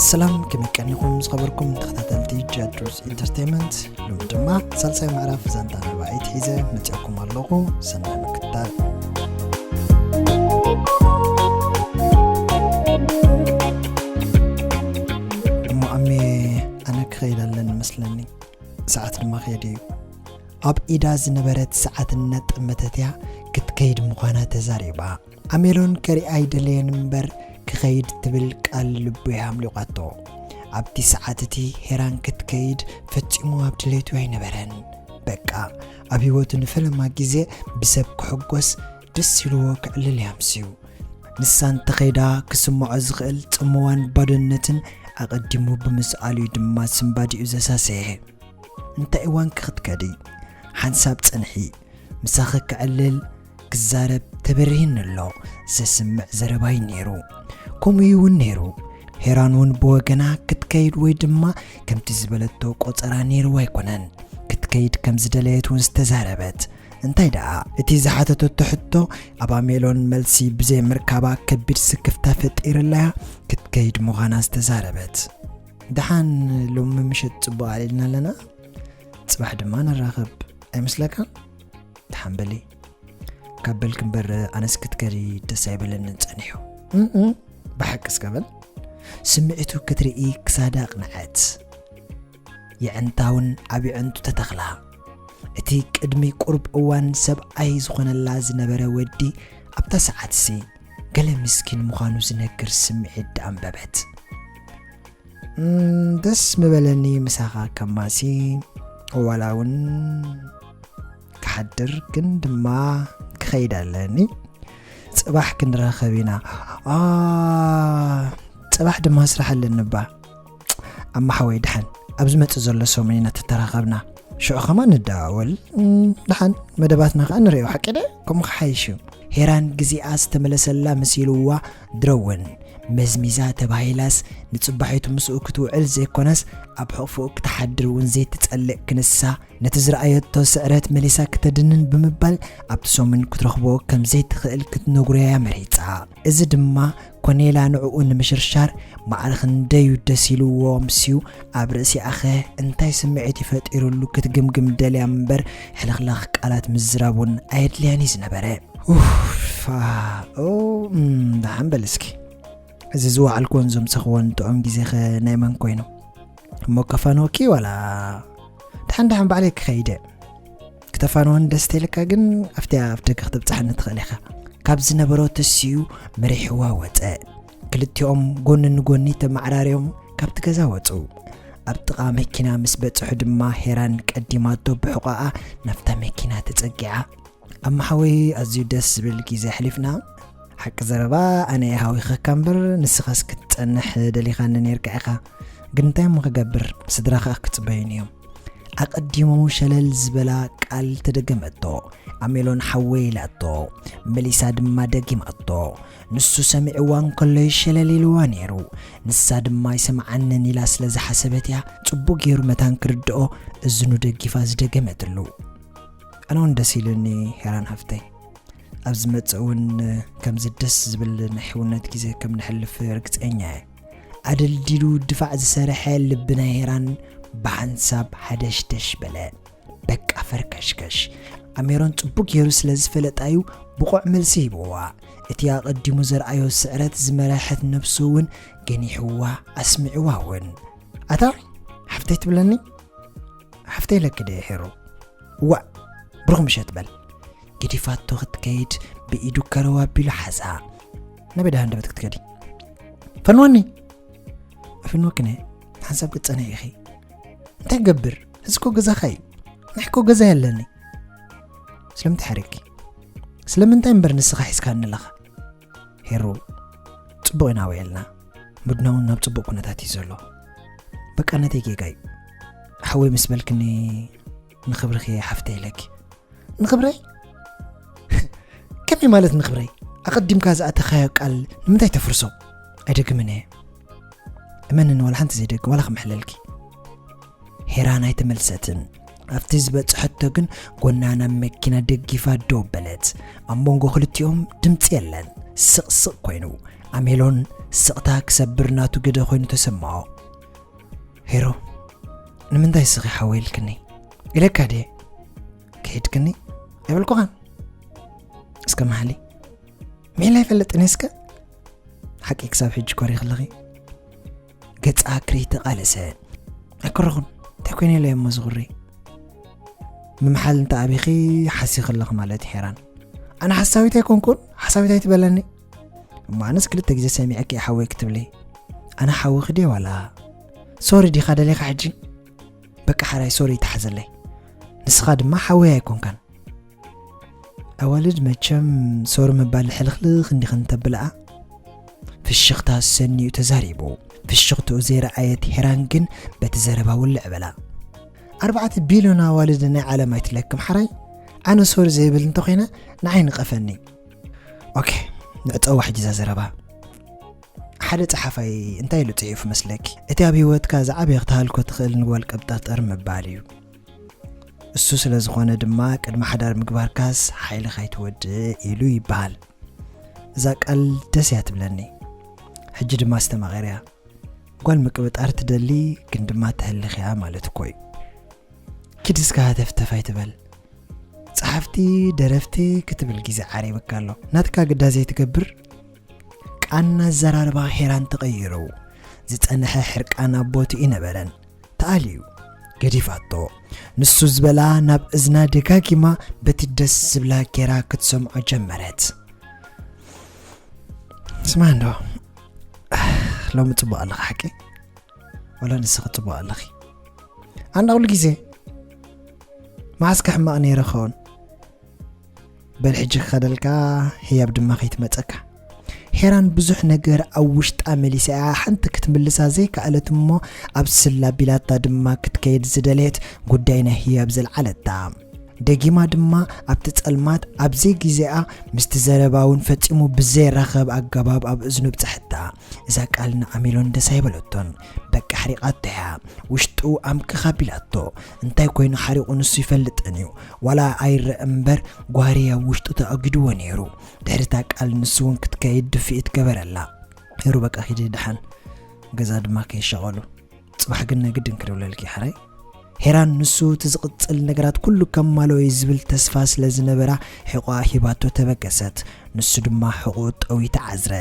ሰላም፣ ከመይ ቀኒኹም ዝኸበርኩም ተኸታተልቲ ጃድሮስ ኢንተርቴይንመንት? ሎሚ ድማ ሳልሳይ ምዕራፍ ዛንታ ነባዒት ሒዘ መፂኦኩም ኣለኹ። ሰናይ ምክትታል። እሞ ኣሜ፣ ኣነ ክኸይድ ኣለኒ መስለኒ። ሰዓት ድማ ከይዱ እዩ። ኣብ ኢዳ ዝነበረት ሰዓት እናጠመተት እያ ክትከይድ ምዃና ተዛሪባ። ኣሜሎን ከሪኣ ኣይደለየን እምበር ክኸይድ ትብል ቃል ልቡ እያ ኣምሊቋቶ። ኣብቲ ሰዓት እቲ ሄራን ክትከይድ ፈጺሙ ኣብ ድሌቱ ኣይነበረን። በቃ፣ ኣብ ህይወቱ ንፈለማ ግዜ ብሰብ ክሕጎስ ደስ ኢልዎ ክዕልል እያ ኣምስዩ። ንሳ እንተኸይዳ ክስምዖ ዝኽእል ጽምዋን ባዶነትን ኣቐዲሙ ብምስኣሉ እዩ ድማ ስንባዲኡ ዘሳሰየ። እንታይ እዋን ክትከዲ? ሓንሳብ ጽንሒ። ምሳኺ ክዕልል፣ ክዛረብ ተበሪህኒ ኣሎ። ዘስምዕ ዘረባ እዩ ነይሩ። ከምኡ እዩ እውን ነይሩ። ሄራን እውን ብወገና ክትከይድ ወይ ድማ ከምቲ ዝበለቶ ቆጸራ ነይርዋ ኣይኮነን። ክትከይድ ከም ዝደለየት እውን ዝተዛረበት። እንታይ ደኣ፣ እቲ ዝሓተተቶ ሕቶ ኣብ ኣሜሎን መልሲ ብዘይምርካባ ከቢድ ስክፍታ ፈጢርላያ ክትከይድ ምዃና ዝተዛረበት። ደሓን፣ ሎሚ ምሸት ጽቡቕ ኣልዒልና ኣለና፣ ጽባሕ ድማ ንራኸብ ኣይመስለካን? ደሓን በሊ። ካብ በልኪ እምበር ኣነስ ክትከዲ ደስ ኣይበለንን ጸኒሑ። እም፣ ብሓቂ እስከ በል። ስምዒቱ ክትርኢ ክሳዳ ኣቕንዐት። የዕንታ እውን ኣብ የዕንቱ ተተኽላ። እቲ ቅድሚ ቁሩብ እዋን ሰብኣይ ዝኾነላ ዝነበረ ወዲ ኣብታ ሰዓትሲ ገለ ምስኪን ምዃኑ ዝነግር ስምዒት ደኣንበበት። እም፣ ደስ ምበለኒ ምሳኻ ከማሲ፣ ዋላ እውን ክሓድር ግን ድማ ክኸይድ ኣለኒ። ጽባሕ ክንራኸብ ኢና። ኣ፣ ጽባሕ ድማ ስራሕ ኣለኒ እባ። ኣማሓወይ ደሓን፣ ኣብ ዝመጽእ ዘሎ ሰሙን ኢና ተተራኸብና። ሽዑ ኸማን ንደዋወል። እም፣ ደሓን መደባትና ኸኣ ንርእዮ። ሓቂ ደ? ከምኡ ክሓይሽ እዩ። ሄራን ግዜኣ ዝተመለሰላ መሲልዋ ድረውን። መዝሚዛ ተባሂላስ ንጽባሒቱ ምስኡ ክትውዕል ዘይኮነስ ኣብ ሕቕፍኡ ክትሓድር እውን ዘይትጸልእ ክንሳ ነቲ ዝረኣየቶ ስዕረት መሊሳ ክተድንን ብምባል ኣብቲ ሰሙን ክትረኽቦ ከም ዘይትኽእል ክትነግሮ እያ መሪጻ። እዚ ድማ ኮኔላ ንዕኡ ንምሽርሻር ማዕረ ክንደዩ ደስ ኢልዎ ምስዩ ኣብ ርእሲኣኸ እንታይ ስምዒት ይፈጢሩሉ ክትግምግም ደልያ እምበር ሕልኽላኽ ቃላት ምዝራብ እውን ኣየድልያን እዩ ዝነበረ። ኡፍ፣ ኣ፣ ኦ፣ እም፣ ደሓን በል እስኪ። እዚ ዝወዓልክዎን ዘምሰኽዎን ጥዑም ግዜኸ ናይ መን ኮይኑ? እሞ ከፋንወኪ ዋላ? ደሓን ደሓን ባዕለይ ክኸይደ። ክተፋንወን ደስ ተይልካ ግን ኣብቲ ኣፍ ደገ ክትብጽሓኒ ትኽእል ኢኻ። ካብ ዝነበሮ ተሲኡ መሪሕዋ ወጸ። ክልቲኦም ጎኒ ንጎኒ ተመዓራርዮም ካብቲ ገዛ ወጹ። ኣብ ጥቓ መኪና ምስ በጽሑ ድማ ሄራን ቀዲማቶ ብሕቖኣ ናብታ መኪና ተጸጊዓ። ኣማሓወይ፣ ኣዝዩ ደስ ዝብል ግዜ ኣሕሊፍና። ሓቂ ዘረባ፣ ኣነ እየ ሃዊኸካ እምበር ንስኻስ ክትጸንሕ ደሊኻኒ ነይርካ ኢኻ። ግን እንታይ እሞ ክገብር፣ ስድራ ኸኣ ክጽበዩኒ እዮም። ኣቐዲሞም ሸለል ዝበላ ቃል ተደገመቶ። ኣሜሎን ሓወይ ኢላቶ። መሊሳ ድማ ደጊማቶ። ንሱ ሰሚዕዋ እንከሎ ይሸለል ኢልዋ ነይሩ። ንሳ ድማ ኣይሰምዓንን ኢላ ስለ ዝሓሰበት እያ ጽቡቕ ገይሩ መታን ክርድኦ እዝኑ ደጊፋ ዝደገመትሉ። ኣነ እውን ደስ ኢሉኒ ሄራን ሃፍተይ። ኣብ ዝመጽእ እውን ከምዚ ደስ ዝብል ናይ ሕውነት ግዜ ከም ነሕልፍ ርግጸኛ እየ። ኣደልዲሉ ድፋዕ ዝሰርሐ ልቢ ናይ ሄራን ብሓንሳብ ሃደሽደሽ በለ። በቃ ፈርከሽከሽ። ኣሜሮን ጽቡቕ ገይሩ ስለ ዝፈለጣ እዩ ብቑዕ መልሲ ሂብዋ። እቲ ኣቐዲሙ ዘርኣዮ ስዕረት ዝመረሐት ነብሱ እውን ገኒሕዋ ኣስሚዕዋ እውን። ኣታ ሓፍተይ ትብለኒ? ሓፍተይ ኢለኪ ድየ ሄሩ? ዋእ፣ ብሩኽ ምሸት በል። ገዲፋቶ ክትከይድ ብኢዱ ከረው ኣቢሉ ሓዛ። ናበይ ደኣ ሃንደበት ክትከዲ? ፈንወኒ! ኣፍንወክነ፣ ሓንሳብ ክትጸንሒ ኢኺ። እንታይ ክገብር? እዚ እኮ ገዛኻ እዩ። ንሕኮ ገዛ የለኒ። ስለምንታይ ሓሪግኪ? ስለምንታይ እምበር ንስኻ ሒዝካኒ ኣለኻ? ሄሩ፣ ጽቡቕ ኢና ውዒልና። ሙድና እውን ናብ ጽቡቕ ኩነታት እዩ ዘሎ። በቃ ነተይ ጌጋ እዩ። ሓወይ ምስ በልክኒ ንኽብርኺ ሓፍተይ ኢለኪ። ንኽብረይ? ከመይ ማለት ንኽብረይ? ኣቐዲምካ ዝኣተኻዮ ቃል ንምንታይ ተፍርሶ? ኣይደግምን እየ። እመንኒ፣ ዋላ ሓንቲ ዘይደግም፣ ዋላ ክምሕለልኪ። ሄራን ኣይተመልሰትን። ኣብቲ ዝበጽሐቶ ግን ጎና ናብ መኪና ደጊፋ ደው በለት። ኣብ መንጎ ክልቲኦም ድምጺ የለን። ስቕስቕ ኮይኑ ኣሜሎን ስቕታ ክሰብር ናቱ ግደ ኮይኑ ተሰማዖ። ሄሮ፣ ንምንታይ ስኺ ሓወይ ኢልክኒ? ኢለካ ድየ? ከይድክኒ ኣይበልኩኻን? እስከ መሓሊ ሚላ ኣይፈለጥን እስከ ሓቂ ክሳብ ሕጂ ኮሪኽለኺ። ገጻ ክርኢ ተቓለሰ። ኣይኮረኹን፣ እንታይ ኮይነ ኢለ እሞ ዝኹሪ? ምምሓል እንተ ኣቢኺ ሓሲኺ ኣለኺ ማለት ሄራን። ኣነ ሓሳዊት ኣይኮንኩን፣ ሓሳዊት ኣይትበለኒ። እሞ ኣነስ ክልተ ግዜ ሰሚዐኪ እየ ሓወይ ክትብሊ። ኣነ ሓውኺ ድየ ዋላ? ሶሪ ዲኻ ደሊኻ ሕጂ? በቃ ሓራይ ሶሪ ይተሓዘለይ። ንስኻ ድማ ሓወይ ኣይኮንካን። ኣዋልድ መቸም ሶሪ ምባል ሕልኽልኽ እንዲኽን ተብልኣ። ፍሽኽታ ሰኒኡ ተዛሪቡ። ፍሽኽትኡ ዘይረኣየት ሄራን ግን በቲ ዘረባ ውልዕ በላ። ኣርባዕተ ቢልዮን ኣዋልድ ናይ ዓለም ኣይትለክም ሓራይ። ኣነ ሶሪ ዘይብል እንተኾይነ ንዓይ ንቐፈኒ። ኦኬ፣ ንዕጸዋ ሕጂ እዛ ዘረባ። ሓደ ጸሓፋይ እንታይ ኢሉ ጽሒፉ መስለኪ? እቲ ኣብ ህይወትካ ዝዓበየ ክትሃልኮ ትኽእል ንጓል ቀብጣጠር ምባል እዩ። እሱ ስለ ዝኾነ ድማ ቅድሚ ሓዳር ምግባርካስ ሓይልኻ ኣይትወድእ ኢሉ ይበሃል። እዛ ቃል ደስ እያ ትብለኒ። ሕጂ ድማ ኣስተማቒርያ። ጓል ምቅብጣር ትደሊ ግን ድማ ተህልኽያ ማለት እኮ እዩ። ኪድ እስከ ሃተፍተፍ ኣይትበል። ጸሓፍቲ፣ ደረፍቲ ክትብል ግዜ ዓሪብካ ኣሎ። ናትካ ግዳ ዘይትገብር? ቃና ኣዘራርባ ሄራን ተቐይሩ። ዝጸንሐ ሕርቃን ኣብ ቦትኡ ይነበረን። ተኣልዩ። ገዲፋቶ። ንሱ ዝበላ ናብ እዝና ደጋጊማ በቲ ደስ ዝብላ ጌራ ክትሰምዖ ጀመረት። ስማ እንዶ፣ ሎሚ ጽቡቕ ኣለኻ ሓቂ? ወላ ንስኺ ጽቡቕ ኣለኺ? ኣነ ኩሉ ግዜ መዓስ ከሕማቕ ነይረ ኸውን? በል ሕጂ ክኸደልካ፣ ህያብ ድማ ከይትመጸካ። ሄራን ብዙሕ ነገር ኣብ ውሽጣ መሊሳ እያ፣ ሓንቲ ክትምልሳ ዘይከኣለት እሞ ኣብ ስላ ቢላታ ድማ ክትከይድ ዝደለየት ጉዳይ ናይ ህያብ ዘልዓለታ። ደጊማ ድማ ኣብቲ ጸልማት ኣብ ዘይግዜኣ ምስቲ ዘረባ እውን ፈጺሙ ብዘይራኸብ ኣገባብ ኣብ እዝኑ ብጽሐታ። እዛ ቃል ንኣሜሎን ደስ ኣይበለቶን። በቃ ሓሪቓቶ እያ። ውሽጡ ኣምክኽ ኣቢላቶ። እንታይ ኮይኑ ሓሪቑ ንሱ ይፈልጥን እዩ። ዋላ ኣይረአ እምበር ጓህሪ ኣብ ውሽጡ ተኣጊድዎ ነይሩ። ድሕሪ እታ ቃል ንሱ እውን ክትከይድ ድፍኢት ገበረላ። ሄሩ በቃ ኪዲ ደሓን ገዛ ድማ ከይሻቐሉ። ጽባሕ ግን ናይ ግድን ክድውለልኪ ሓራይ። ሄራን ንሱ እቲ ዝቕጽል ነገራት ኩሉ ከማልኦ እዩ ዝብል ተስፋ ስለ ዝነበራ ሕቖኣ ሂባቶ ተበገሰት። ንሱ ድማ ሕቖኡ ጠውዩ ተዓዝረ።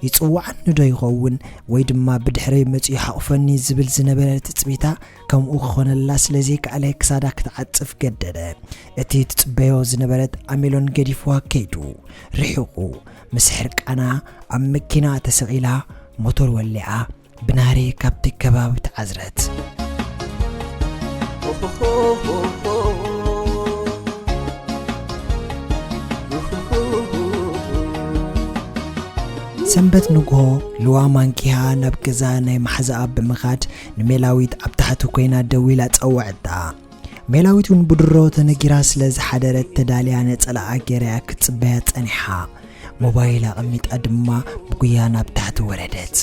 ይጽውዓኒ ዶ ይኸውን ወይ ድማ ብድሕረይ መጺኡ ይሓቑፈኒ ዝብል ዝነበረ ትጽቢታ ከምኡ ክኾነላ ስለ ዘይከኣለ ክሳዳ ክትዓጽፍ ገደደ። እቲ ትጽበዮ ዝነበረት ኣሜሎን ገዲፍዋ ከይዱ። ርሒቑ ምስ ሕርቃና ኣብ መኪና ተሰቒላ ሞቶር ወሊዓ ብናህሪ ካብቲ ከባቢ ተዓዝረት። ሰንበት ንግሆ ልዋ ማንኪያ ናብ ገዛ ናይ ማሕዛኣ ብምኻድ ንሜላዊት ኣብ ታሕቲ ኮይና ደዊላ ጸውዐታ። ሜላዊት እውን ብድሮ ተነጊራ ስለ ዝሓደረት ተዳልያ ነጸላኣ ገይራያ ክትጽበያ ጸኒሓ። ሞባይል ኣቐሚጣ ድማ ብጉያ ናብ ታሕቲ ወረደት።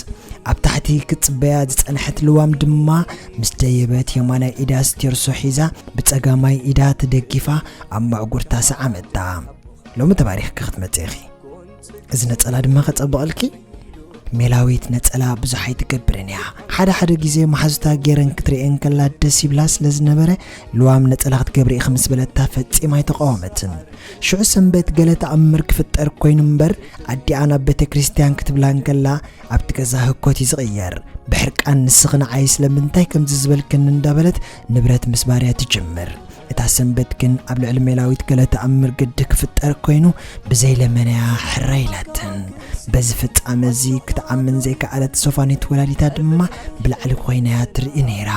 ኣብ ታሕቲ ክትጽበያ ዝጸንሐት ልዋም ድማ ምስ ደየበት የማናይ ኢዳ ስቴርሶ ሒዛ ብጸጋማይ ኢዳ ተደጊፋ ኣብ መዕጉርታ ሰዓመታ። ሎሚ ተባሪኽኪ ክትመጽእ ኢኺ። እዚ ነጸላ ድማ ከጸብቐልኪ። ሜላዊት ነጸላ ብዙሕ ኣይትገብርን እያ። ሓደ ሓደ ግዜ መሓዙታ ገይረን ክትርእየን ከላ ደስ ይብላ ስለ ዝነበረ ልዋም ነጸላ ክትገብሪ ኢኺ ምስ በለታ ፈጺማ ኣይተቃወመትን። ሽዑ ሰንበት ገለ ተኣምር ክፍጠር ኮይኑ እምበር ኣዲኣ ናብ ቤተ ክርስቲያን ክትብላ እንከላ ኣብቲ ገዛ ህኮት እዩ ዝቕየር። ብሕርቃን ንስኺ ንዓይ ስለምንታይ ከምዚ ዝበልክኒ እንዳበለት ንብረት ምስባርያ ትጅምር። እታ ሰንበት ግን ኣብ ልዕሊ ሜላዊት ገለ ተኣምር ግዲ ክፍጠር ኮይኑ ብዘይለመነያ ሕራይ ኢላተን። በዚ ፍጻመ እዚ ክትኣምን ዘይከኣለት ሶፋኒት ወላዲታ ድማ ብላዕሊ ኮይናያ ትርኢ ነይራ።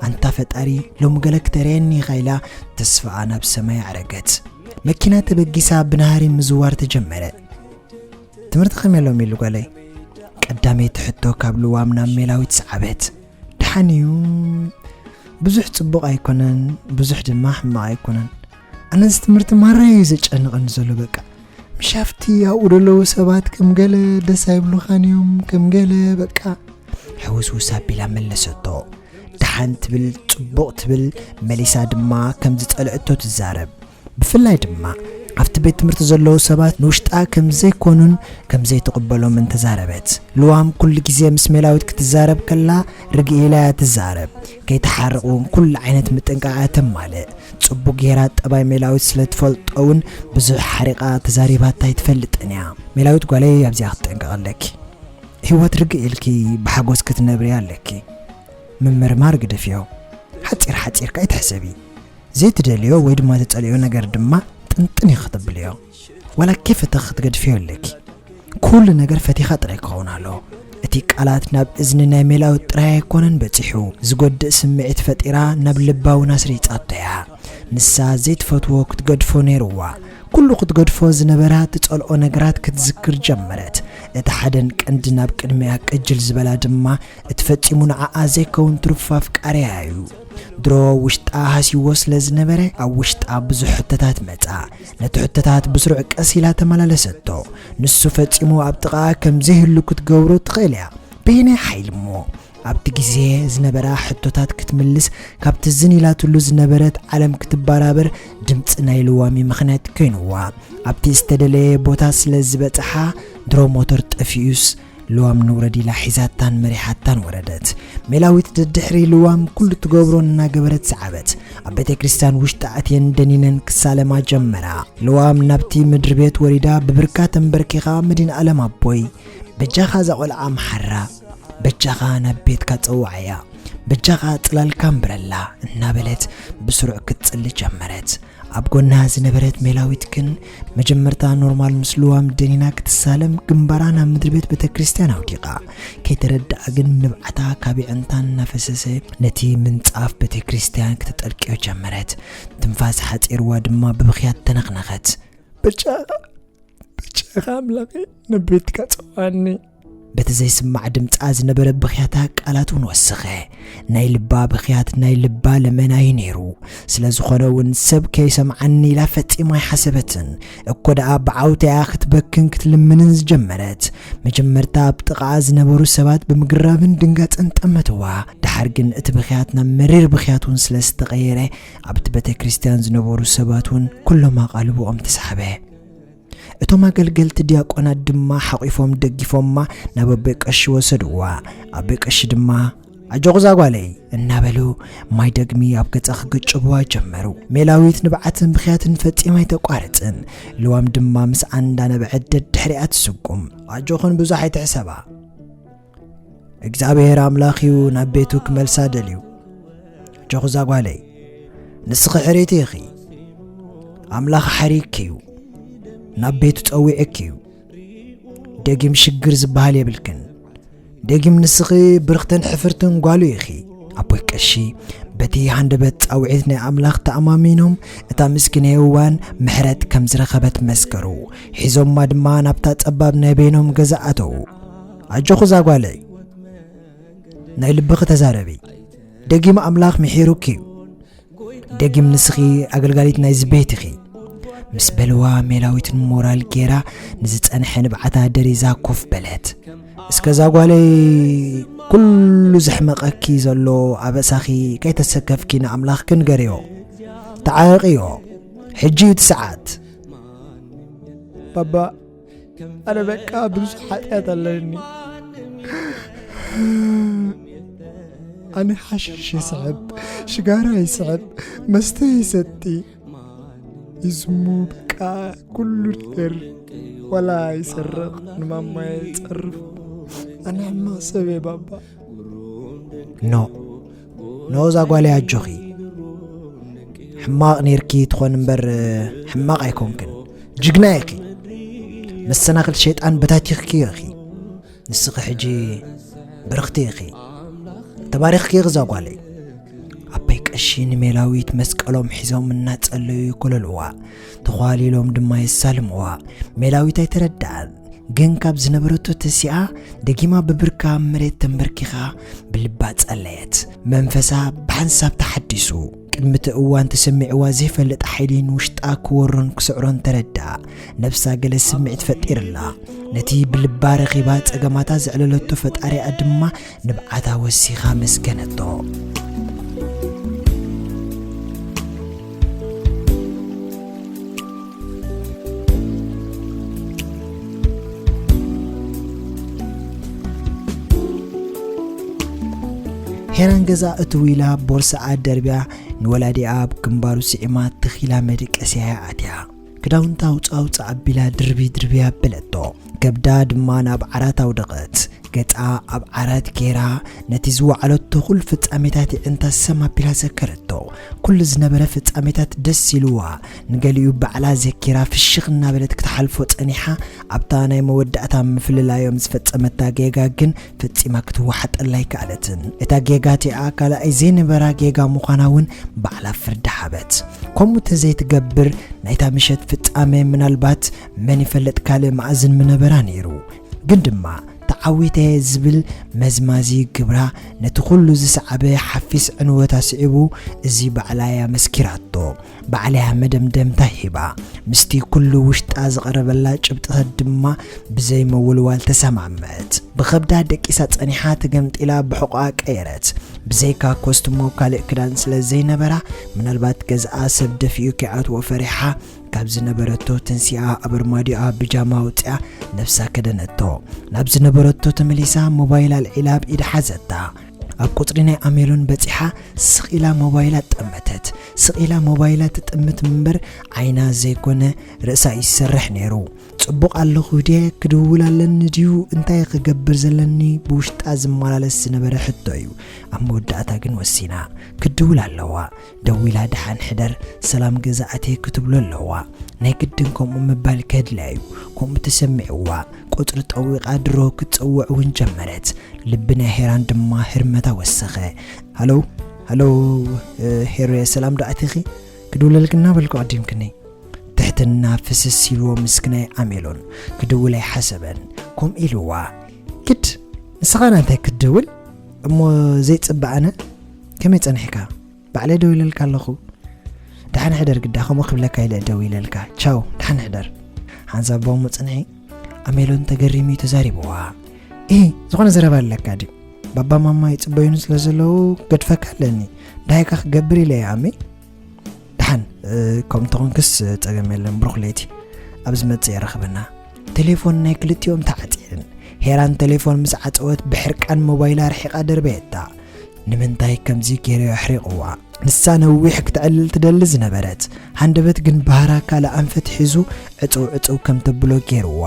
ኣንታ ፈጣሪ ሎሚ ገለ ክተርእየኒ ኢኻ ኢላ ተስፋኣ ናብ ሰማይ ኣዕረገት። መኪና ተበጊሳ ብናህሪ ምዝዋር ተጀመረ። ትምህርቲ ከመይ ኣሎ ሚሉ ጓለይ? ቀዳመይቲ ሕቶ ካብ ልዋም ናብ ሜላዊት ሰዓበት። ደሓን እዩ። ብዙሕ ጽቡቕ ኣይኮነን፣ ብዙሕ ድማ ሕማቕ ኣይኮነን። ኣነዚ ትምህርቲ ማራ እዩ ዘጨንቐኒ ዘሎ በቃ። ምሻፍቲ ኣብኡ ዘለዉ ሰባት ከም ገለ ደስ ኣይብሉኻን እዮም፣ ከም ገለ በቃ። ሕውስውስ ኣቢላ መለሰቶ። ደሓን ትብል፣ ጽቡቕ ትብል፣ መሊሳ ድማ ከም ዝጸልእቶ ትዛረብ። ብፍላይ ድማ ኣብቲ ቤት ትምህርቲ ዘለዉ ሰባት ንውሽጣ ከም ዘይኮኑን ከም ዘይትቕበሎምን ተዛረበት። ልዋም ኩሉ ግዜ ምስ ሜላዊት ክትዛረብ ከላ ርግእ ኢላ እያ ትዛረብ። ከይትሓርቕ እውን ኩሉ ዓይነት ምጥንቃቕ እያ ተማልእ። ጽቡቕ ጌራ ጠባይ ሜላዊት ስለ ትፈልጦ እውን ብዙሕ ሓሪቓ ተዛሪባታ ኣይትፈልጥን እያ። ሜላዊት ጓለይ ኣብዚኣ ክትጥንቀቕ ኣለኪ። ህይወት ርግእ ኢልኪ ብሓጎስ ክትነብሪ ኣለኪ። ምምርማር ግደፍዮ። ሓጺር ሓጺርካ ኣይትሕሰቢ። ዘይትደልዮ ወይ ድማ ትጸልዮ ነገር ድማ ጥንጥን ኢኺ ክተብልዮ። ዋላ ከይፈተኺ ክትገድፍዮ ኣለኪ። ኩሉ ነገር ፈቲኻ ጥራይ ክኸውን ኣለዎ። እቲ ቃላት ናብ እዝኒ ናይ ሜላዊት ጥራይ ኣይኮነን በጺሑ። ዝጎድእ ስምዒት ፈጢራ ናብ ልባ እውን ኣስሪጻቶ እያ። ንሳ ዘይትፈትዎ ክትገድፎ ነይርዋ። ኩሉ ክትገድፎ ዝነበራ ትጸልኦ ነገራት ክትዝክር ጀመረት። እቲ ሓደን ቀንዲ ናብ ቅድሚኣ ቅጅል ዝበላ ድማ እቲ ፈጺሙ ንዓኣ ዘይከውን ትሩፍ ኣፍቃሪኣ እዩ። ድሮ ውሽጣ ሃስይዎ ስለ ዝነበረ ኣብ ውሽጣ ብዙሕ ሕቶታት መጻ። ነቲ ሕቶታት ብስሩዕ ቀስ ኢላ ተመላለሰቶ። ንሱ ፈጺሙ ኣብ ጥቓኣ ከም ዘይህሉ ክትገብሮ ትኽእል እያ። በየናይ ሓይሊ እሞ? ኣብቲ ግዜ ዝነበራ ሕቶታት ክትምልስ፣ ካብቲ ዝን ኢላትሉ ዝነበረት ዓለም ክትበራበር ድምጺ ናይ ልዋም ምኽንያት ኮይንዋ። ኣብቲ ዝተደለየ ቦታ ስለ ዝበጽሓ ድሮ ሞተር ጠፊኡስ ልዋም ንውረድ ኢላ ሒዛታን መሪሓታን ወረደት። ሜላዊት ደድሕሪ ልዋም ኩሉ ትገብሮ እናገበረት ሰዓበት። ኣብ ቤተ ክርስቲያን ውሽጢ ኣትየን ደኒነን ክሳለማ ጀመራ። ልዋም ናብቲ ምድሪ ቤት ወሪዳ ብብርካ ተንበርኪኻ፣ መድኃኔዓለም ኣቦይ፣ በጃኻ እዛ ቖልዓ ምሓራ፣ በጃኻ ናብ ቤትካ ጸውዓያ፣ በጃኻ ጽላልካ ኣንብረላ እናበለት ብስሩዕ ክትጽሊ ጀመረት። ኣብ ጎና ዝነበረት ሜላዊት ግን መጀመርታ ኖርማል ምስ ልዋም ደኒና ክትሳለም ግንባራ ናብ ምድሪ ቤት ቤተ ክርስቲያን ኣውዲቓ። ከይተረድኣ ግን ንብዓታ ካብ የዕንታ እናፈሰሰ ነቲ ምንጻፍ ቤተ ክርስቲያን ክትጠልቅዮ ጀመረት። ትንፋስ ሓጺርዋ ድማ ብብኽያት ተነኽነኸት። በጃኻ፣ በጃኻ ኣምላኸይ ናብ ቤትካ ጸውዓኒ። በቲ ዘይስማዕ ድምጻ ዝነበረ ብኽያታ ቃላት እውን ወሰኸ። ናይ ልባ ብኽያት ናይ ልባ ለመና እዩ ነይሩ። ስለ ዝኾነ እውን ሰብ ከይሰምዓኒ ኢላ ፈጺማ ኣይሓሰበትን። እኮ ደኣ ብዓውታ እያ ክትበክን ክትልምንን ዝጀመረት። መጀመርታ ኣብ ጥቓኣ ዝነበሩ ሰባት ብምግራምን ድንጋጸን ጠመትዋ። ደሓር ግን እቲ ብኽያት ናብ መሪር ብኽያት እውን ስለ ዝተቐየረ፣ ኣብቲ ቤተ ክርስቲያን ዝነበሩ ሰባት እውን ኩሎም ኣቓልቦኦም ተሳሕበ። እቶም ኣገልገልቲ ዲያቆናት ድማ ሓቒፎም ደጊፎማ ናብ ኣቦይ ቀሺ ወሰድዋ። ኣቦይ ቀሺ ድማ "ኣጆኺ እዛ ጓለይ" እናበሉ ማይ ደግሚ ኣብ ገጻ ክግጭብዋ ጀመሩ። ሜላዊት ንብዓትን ብኽያትን ፈጺማ ኣይተቋርጽን። ልዋም ድማ ምስኣ እንዳነብዐት ደድሕሪኣ ትስጉም። "ኣጆኽን ብዙሕ ኣይትሕሰባ። እግዚኣብሔር ኣምላኽ እዩ ናብ ቤቱ ክመልሳ ደልዩ። ኣጆኺ እዛ ጓለይ፣ ንስኺ ሕርይቲ ኢኺ። ኣምላኽ ሓሪኪ እዩ፣ ናብ ቤቱ ጸዊዕኪ እዩ። ደጊም ሽግር ዝበሃል የብልክን። ደጊም ንስኺ ብርኽትን ሕፍርትን ጓሉ ኢኺ።" ኣቦይ ቀሺ በቲ ሃንደበት ጻውዒት ናይ ኣምላኽ ተኣማሚኖም፣ እታ ምስኪን ሄዋን ምሕረት ከም ዝረኸበት መስከሩ። ሒዞማ ድማ ናብታ ጸባብ ናይ በይኖም ገዛ ኣተዉ። "ኣጆኺ እዛ ጓለይ፣ ናይ ልብኺ ተዛረቢ። ደጊም ኣምላኽ ምሒሩኪ እዩ። ደጊም ንስኺ ኣገልጋሊት ናይዚ ቤት ኢኺ" ምስ በልዋ፣ ሜላዊት ንሞራል ጌራ ንዝጸንሐ ንብዓታ ደሪዛ ኮፍ በለት። "እስከ እዛ ጓለይ፣ ኩሉ ዘሕመቐኪ ዘሎ ኣበሳኺ ከይተሰከፍኪ ንኣምላኽኪ ንገርዮ። ተዓረቕዮ። ሕጂ እዩ እቲ ሰዓት።" "ባባ፣ ኣነ በቃ ብዙሕ ሓጢኣት ኣለኒ። ኣነ ሓሽሽ ይስዕብ፣ ሽጋራ ይስዕብ፣ መስተ ይሰቲ፣ ይዝሙ፣ በቃ ኩሉ ነገር፣ ዋላ ይሰርቕ፣ ንማማየ ይጸርፍ። ኣነ ሕማቕ ሰብ እየ ባባ።" "ኖ፣ ኖ፣ እዛ ጓለይ ኣጆኺ። ሕማቕ ኔርኪ ትኾን እምበር ሕማቕ ኣይኮንክን። ጅግና ኢኺ። መሰናኽል ሸይጣን በታቲኽኪ ኢኺ። ንስኺ ሕጂ ብርኽቲ ኢኺ። ተባሪኽኪ ኢኺ እዛ ጓለይ።" ኣቦይ ቀሺ ንሜላዊት መስቀሎም ሒዞም እናጸለዩ ይኮለልዋ። ተዃሊሎም ድማ የሳልምዋ። ሜላዊት ኣይተረድኣን። ግን ካብ ዝነበረቶ ተሲኣ ደጊማ ብብርካ ኣብ መሬት ተንበርኪኻ ብልባ ጸለየት። መንፈሳ ብሓንሳብ ተሓዲሱ። ቅድሚ እቲ እዋን ተሰሚዕዋ ዘይፈልጥ ሓይሊ ንውሽጣ ክወሮን ክስዕሮን ተረድኣ። ነብሳ ገለ ስምዒት ፈጢርላ። ነቲ ብልባ ረኺባ ጸገማታ ዘዕለለቶ ፈጣሪኣ ድማ ንብዓታ ወሲኻ ኣመስገነቶ። ሄራን ገዛ እትው ኢላ ቦርሳኣ ደርብያ ንወላዲኣ ኣብ ግንባሩ ስዒማ ትኺላ መደቀስያ ኣትያ። ክዳውንታ ውፃ ውፃ ኣቢላ ድርቢ ድርቢ ኣበለቶ። ከብዳ ድማ ናብ ዓራት ኣውደቐት። ገጻ ኣብ ዓራት ጌራ ነቲ ዝወዓለቶ ኩሉ ፍጻሜታት ይዕንታ ሰም ኣቢላ ዘከረቶ። ኩሉ ዝነበረ ፍጻሜታት ደስ ኢልዋ። ንገሊኡ ባዕላ ዘኪራ ፍሽኽ እናበለት ክትሓልፎ ጸኒሓ፣ ኣብታ ናይ መወዳእታ ምፍልላዮም ዝፈጸመታ ጌጋ ግን ፈጺማ ክትወሓጠላ ኣይከኣለትን። እታ ጌጋ እቲኣ ካልኣይ ዘይነበራ ጌጋ ምዃና እውን ባዕላ ፍርዲ ሃበት። ከምኡ ተዘይትገብር ናይታ ምሸት ፍጻሜ ምናልባት መን ይፈልጥ ካልእ መኣዝን ምነበራ ነይሩ። ግን ድማ ተዓዊተ ዝብል መዝማዚ ግብራ ነቲ ኩሉ ዝሰዓበ ሓፊስ ዕንወታ ስዒቡ፣ እዚ ባዕላ እያ መስኪራቶ። ባዕላ እያ መደምደምታ ሂባ። ምስቲ ኩሉ ውሽጣ ዝቐረበላ ጭብጥታት ድማ ብዘይ ምውልዋል ተሰማምዐት። ብኸብዳ ደቂሳ ጸኒሓ ተገምጢላ ብሕቖኣ ቀየረት። ብዘይካ ኮስትሞ ካልእ ክዳን ስለ ዘይነበራ፣ ምናልባት ገዝኣ ሰብ ደፊኡ ከይኣትዎ ፈሪሓ፣ ካብ ዝነበረቶ ተንሲኣ ኣብ ኣርማድዮኣ ብጃማ ኣውጺኣ ነብሳ ከደነቶ። ናብ ዝነበረቶ ተመሊሳ ሞባይል ኣልዒላ ኣብ ኢዳ ሓዘታ። ኣብ ቁጽሪ ናይ ኣሜሎን በጺሓ ስቕ ኢላ ሞባይላ ጠመተት። ስቕ ኢላ ሞባይላ ትጥምት እምበር ዓይና ዘይኮነ ርእሳ እዩ ዝሰርሕ ነይሩ። ጽቡቕ ኣለኹ ድየ? ክድውል ኣለኒ ድዩ? እንታይ ክገብር ዘለኒ? ብውሽጣ ዝመላለስ ዝነበረ ሕቶ እዩ ኣብ መወዳእታ ግን ወሲና። ክድውል ኣለዋ። ደዊላ ደሓን ሕደር፣ ሰላም ገዛ ኣትየ ክትብሎ ኣለዋ። ናይ ግድን ከምኡ ምባል ከድልያ እዩ። ከምኡ ተሰሚዕዋ። ቁጽሪ ጠዊቓ ድሮ ክትጸውዕ እውን ጀመረት። ልቢ ናይ ሄራን ድማ ህርመታ ወሰኸ። ሃሎ፣ ሃሎ፣ እ፣ ሄሮየ ሰላም ዶ ኣቲኺ? ክድውለልኪ እናበልኩ ኣዲምክኒ። ትሕትና ፍስስ ኢልዎ ምስክናይ ኣሜሎን ክድውል ኣይሓሰበን። ከምኡ ኢልዋ። ግድ ንስኻ ናንታይ ክትድውል እሞ ዘይጽበ ኣነ? ከመይ ጸኒሕካ? ባዕለይ ደዊለልካ ኣለኹ። ደሓን ሕደር ግዳ ከምኡ ክብለካ ኢለ ደዊለልካ። ቻው፣ ደሓን ሕደር። ሓንሳብ ባሙ ጽንሒ ኣሜሎን ተገሪሙ እዩ ተዛሪብዋ። ኢ ዝኾነ ዘረባ ኣለካ ድዩ? ባባ ማማ ይጽበዩኒ ስለ ዘለዉ ክገድፈካ ኣለኒ። ደሃይካ ክገብር ኢለ እየ ኣሜ። ደሓን፣ እ፣ ከም እንተኾንክስ ጸገም የለን፣ ብሩኽ ለይቲ። ኣብ ዝመጽእ የራኽበና። ቴሌፎን ናይ ክልቲኦም ተዓጽየን። ሄራን ቴሌፎን ምስ ዓጸወት ብሕርቃን ሞባይላ ርሒቓ ደርበየታ። ንምንታይ ከምዚ ገይሩ ኣሕሪቕዋ? ንሳ ነዊሕ ክተዕልል ትደሊ ዝነበረት ሃንደበት ግን ባህራ ካልእ ኣንፈት ሒዙ ዕጽው ዕጽው ከም ተብሎ ገይርዋ።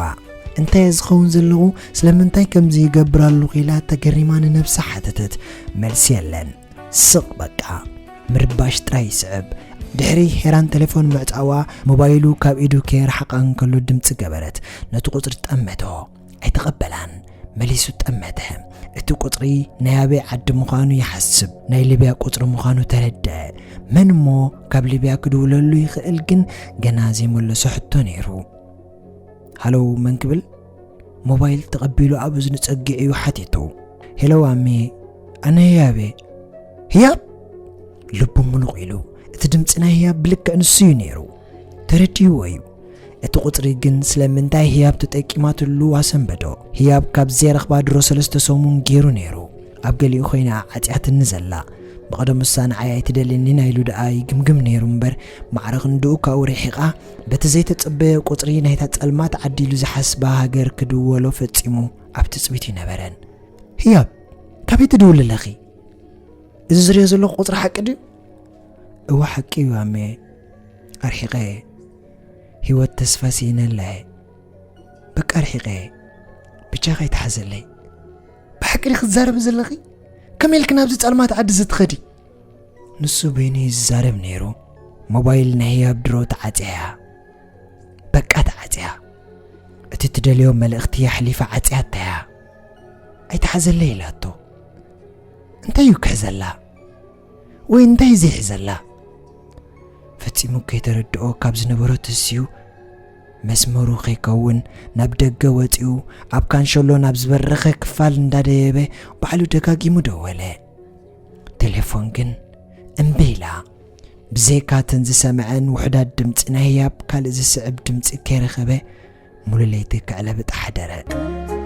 እንታይ ዝኸውን ዘለኹ? ስለምንታይ ከምዚ ይገብር ኣለኹ? ኢላ ተገሪማ ንነብሳ ሓተተት። መልሲ የለን። ስቕ በቃ። ምርባሽ ጥራይ ይስዕብ። ድሕሪ ሄራን ቴሌፎን ምዕጻዋ ሞባይሉ ካብ ኢዱ ከየርሓቓ እንከሎ ድምጺ ገበረት። ነቲ ቁጽሪ ጠመቶ። ኣይተቐበላን። መሊሱ ጠመተ። እቲ ቁጽሪ ናይ ኣበይ ዓዲ ምዃኑ ይሓስብ። ናይ ሊብያ ቁጽሪ ምዃኑ ተረድአ። መን እሞ ካብ ሊብያ ክድውለሉ ይኽእል ግን ገና ዘይመለሶ ሕቶ ነይሩ። ሃሎ መን ክብል? ሞባይል ተቐቢሉ ኣብ እዝኑ ጸጊዑ እዩ ሓቲቱ። ሄሎ ኣሜ፣ ኣነ ህያብ እየ። ህያብ? ልቡ ምሉቕ ኢሉ። እቲ ድምጺ ናይ ህያብ ብልክዕ ንሱ እዩ ነይሩ። ተረዲእዎ እዩ። እቲ ቁጽሪ ግን ስለምንታይ ህያብ ተጠቂማትሉ ኣሰንበዶ። ህያብ ካብ ዘይረኽባ ድሮ ሰለስተ ሰሙን ገይሩ ነይሩ። ኣብ ገሊኡ ኮይና ዓጽያትኒ ዘላ። ብቐደም እሳ ንዓይ ኣይትደልየኒን ኢሉ ደኣ ይግምግም ነይሩ እምበር፣ ማዕረ ክንድኡ ካብኡ ርሒቓ፣ በቲ ዘይተጸበዮ ቁጽሪ ናይታ ጸልማት ዓዲ ኢሉ ዝሓስባ ሃገር ክድወሎ ፈጺሙ ኣብ ትጽቢት ይነበረን። ህያብ፣ ካበይ ትድውሊ ኣለኺ? እዚ ዝሪኦ ዘለኹ ቁጽሪ ሓቂ ድዩ? እወ፣ ሓቂ እዩ ኣሜ። ኣርሒቐ እየ። ህይወት ተስፋ ስኢነላ እየ። በቃ ኣርሒቐ እየ። ብቻ ከይትሓዘለይ። ብሓቂ ዲኺ ትዛረቢ ዘለኺ? ከመይ ኢልኪ ናብዚ ጸልማት ዓዲ እዚ ትኸዲ? ንሱ በይኑ እዩ ዝዛረብ ነይሩ። ሞባይል ናይ ህያብ ድሮ ተዓጽያ እያ። በቃ ተዓጽያ። እቲ ትደልዮ መልእኽቲ ኣሕሊፋ ዓጽያታ እያ። ኣይትሓዘለይ ኢላቶ። እንታይ እዩ ክሕዘላ? ወይ እንታይ ዘይሕዘላ? ፈጺሙ ከይተረድኦ ካብ ዝነበሮ ተስዩ መስመሩ ከይከውን ናብ ደገ ወጺኡ ኣብ ካንሸሎ ናብ ዝበረኸ ክፋል እንዳደየበ ባዕሉ ደጋጊሙ ደወለ። ቴሌፎን ግን እምቢ ኢላ። ብዘይካ እተን ዝሰምዐን ውሑዳት ድምጺ ናይ ህያብ ካልእ ዝስዕብ ድምጺ ከይረኸበ ሙሉ ለይቲ ክዕለብጥ ሓደረ።